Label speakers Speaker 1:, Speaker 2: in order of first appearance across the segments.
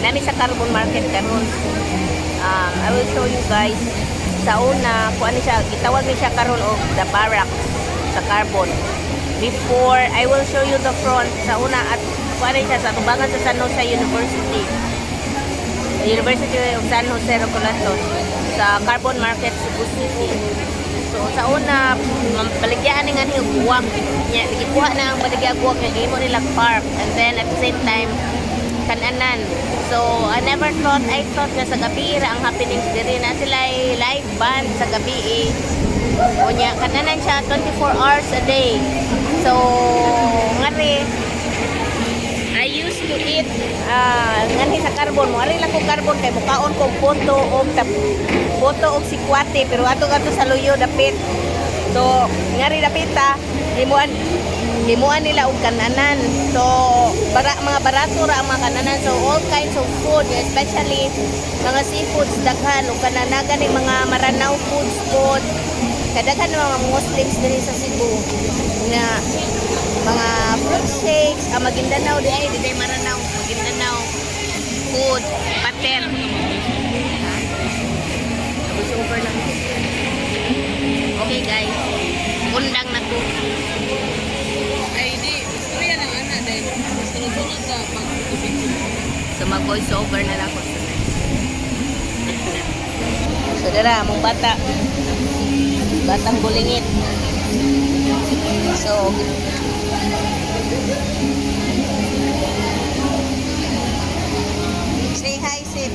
Speaker 1: Naa mi sa Carbon Market karon. I will show you guys. Sa una, kuan ni siya, gitawag ni siya karon og the barracks sa Carbon. Before, I will show you the front. Sa una, at kuan ni siya sa tubangan sa San Jose University. The University of San Jose Recoletos sa Carbon Market, Cebu City. So sa una, baligyaan ni nga ni guwak. Nya gikuha na ang baligya guwak kay gihimo nila park and then at the same time kananan. So I never thought, I thought nga sa gabi ra ang happenings diri na sila ay live band sa gabi eh. Unya kananan siya 24 hours a day. So ngari I used to eat nganhi sa Carbon mo ari lang ko Carbon kay mukaon ko puto og tap, puto og sikwate, pero ato ato sa Luyo dapit. So ngari dapita himuan himuan nila og kananan. So bara mga barato ra ang mga kananan. So all kinds of food, especially mga seafoods, daghan ug kananagan ni mga Maranao foods pod. Kadaghan ng mga Muslims diri sa Cebu nga mga fruit shakes, ang Maguindanao di ay di Maranao, Maguindanao food, pater. Ha? Voice over lang. Okay guys, undang na to.
Speaker 2: Ay, di. Istorya ng ana dahil sunod-sunod sa pag
Speaker 1: So mag voice over na lang ako. So dara among bata. Batang bulingit. So say hi, Sip.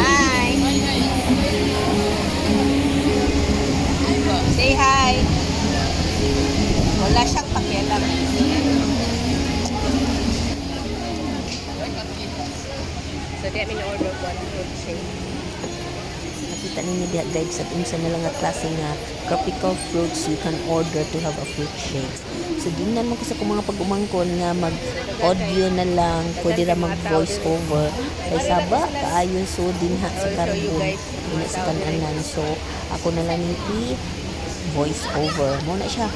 Speaker 1: Hi.
Speaker 2: Ay, ay. Ay ba?
Speaker 1: Say hi. Wala siyang pakialam.
Speaker 2: Ay, patitas.
Speaker 1: So di kami order one fruit shake. Nakita ninyo diha guys at unsa na lang nga klase nga tropical fruits you can order to have a fruit shake. So gingnan mo ko sa akong mga pag-umangkon nga mag audio na lang, pwede ra mag voice over kay saba kaayo so dinha sa Carbon dinha sa kananan. So ako na lang ni i voice over mo na siya.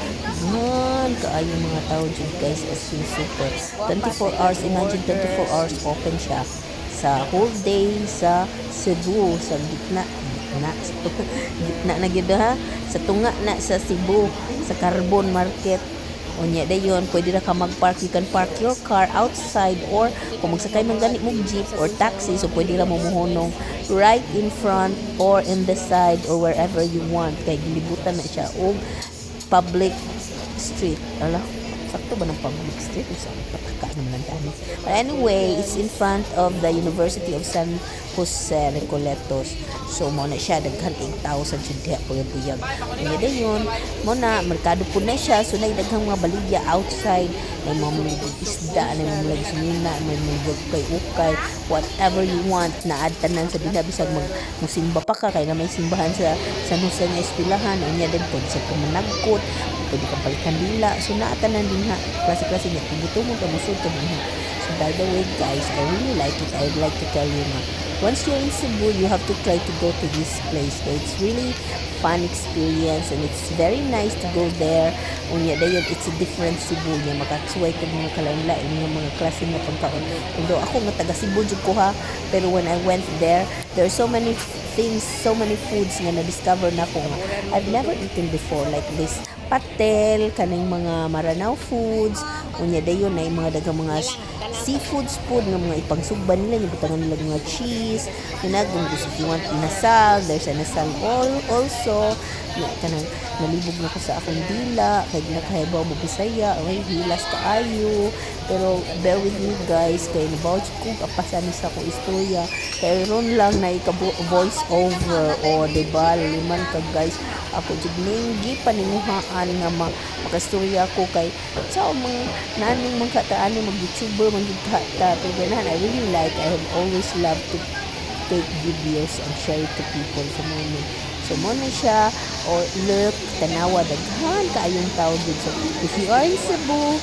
Speaker 1: Man kaayo mga tao jud guys, as in super 24 hours. Imagine, 24 hours open siya sa whole day sa Cebu, sa gitna gitna gitna na gyud ha, sa tunga na sa Cebu, sa Carbon Market. Unya dayon pwede ra ka mag-park. You can park your car outside or kung magsakay man gani mo jeep or taxi, so pwede ra mo muhunong right in front or in the side or wherever you want kay gilibutan na siya og public street. Ala, sakto ba ng public street? Sa pataka naman ang tani. But anyway, it's in front of the University of San Jose Recoletos. So, mo na siya, daghan kay tao sa jud diha, buyag-buyag. Unya dayon, mo na, merkado po na siya. So, na daghang mga baligya outside. May mga muligog isda, may mga muligog sinina, may muligog kay ukay, whatever you want, na tanan sa dinha. Bisag mag musimba pa ka kay na may simbahan sa San Jose nga eskwelahan. Unya din pwede sa kumanagkot, pwede ka palit kandila. So naa tanan dinha, klase-klase niya. Kung gusto mo ka musud ka dinha. So by the way guys, I really like it. I would like to tell you nga once you're in Cebu, you have to try to go to this place. It's really fun experience and it's very nice to go there. Unya dayon, it's a different Cebu niya, makatsuway kag mga kalain-lain nga mga klase nga pagkaon. Although ako nga taga Cebu jud ko ha, pero when I went there, there are so many things, so many foods nga na-discover na ko nga I've never eaten before, like this patel, kaning mga Maranao foods. Unya dayon na mga daghang mga seafoods food nga mga ipangsugban nila, yung butangan nila mga cheese. Yun kung gusto, if you want inasal, there's inasal all also. Nya kanang nalibog na ko sa akong dila kay nakahibaw mo Bisaya, ay hilas kaayo. Pero bear with me guys kay nabaw ko apasan ni sa akong istorya kay ron lang na ika voice over o diba liman ka guys. Ako jud ning gipaninguhaan nga makastorya ko kay sa mga naning mga kataan mag YouTuber man jud ka ta, pero ganahan I really like, I have always loved to take videos and share it to people. So mo ni, so mo na siya. Or look, tanawa, daghan kaayong tao gid. So if you are in Cebu,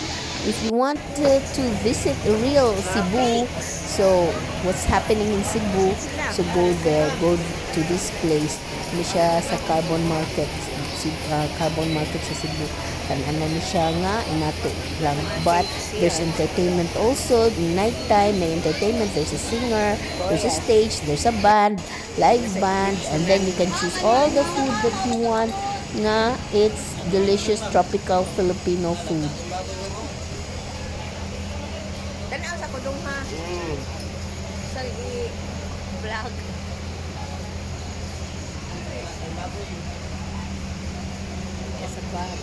Speaker 1: if you want to visit real Cebu, so what's happening in Cebu, so go there, go to this place. Ni siya sa Carbon Market, Carbon Market sa Cebu. Kan-anan ni siya nga inato lang, but there's entertainment also. Nighttime may entertainment. There's a singer, there's a stage, there's a band, live band, and then you can choose all the food that you want nga it's delicious tropical Filipino food.
Speaker 2: Tanaw sa kudong ha. Sa i-vlog. Sa bag.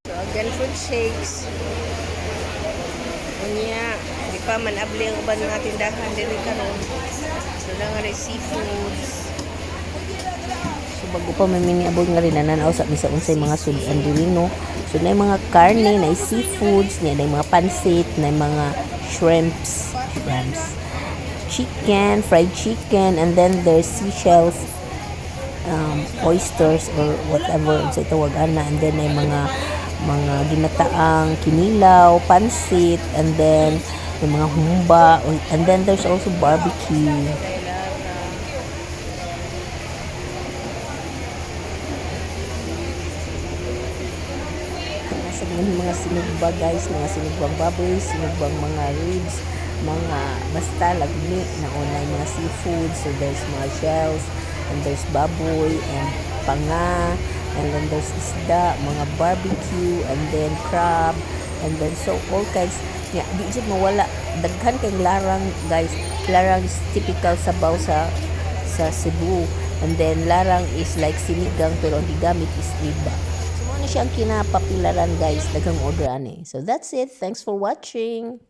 Speaker 2: So again, fruit shakes. Unya, di pa man abli ang uban nga tindahan diri karon. So na nga rin seafoods.
Speaker 1: So bago pa man miniabot nga rin, nananaw sa misa unsay mga sud-an diri, no. So na mga karne, na seafoods, na mga pansit, na mga shrimps, shrimps, chicken, fried chicken, and then there's seashells, oysters or whatever unsay tawag ana, and then ay mga ginataang kinilaw, pansit, and then yung mga humba, and then there's also barbecue.
Speaker 2: Kailangan.
Speaker 1: Nasa mga sinugba guys, mga sinugbang baboy, sinugbang mga ribs, mga basta lagmi na unay mga seafood. So there's mga shells, and there's baboy, and panga, and then there's isda, mga barbecue, and then crab, and then so all kinds. Ya, di jud mawala. Daghan kay larang, guys. Larang is typical sabaw sa Cebu. And then larang is like sinigang pero ang gigamit is iba. So mao na siya ang kinapapilaran, guys. Daghang order ani. So that's it. Thanks for watching.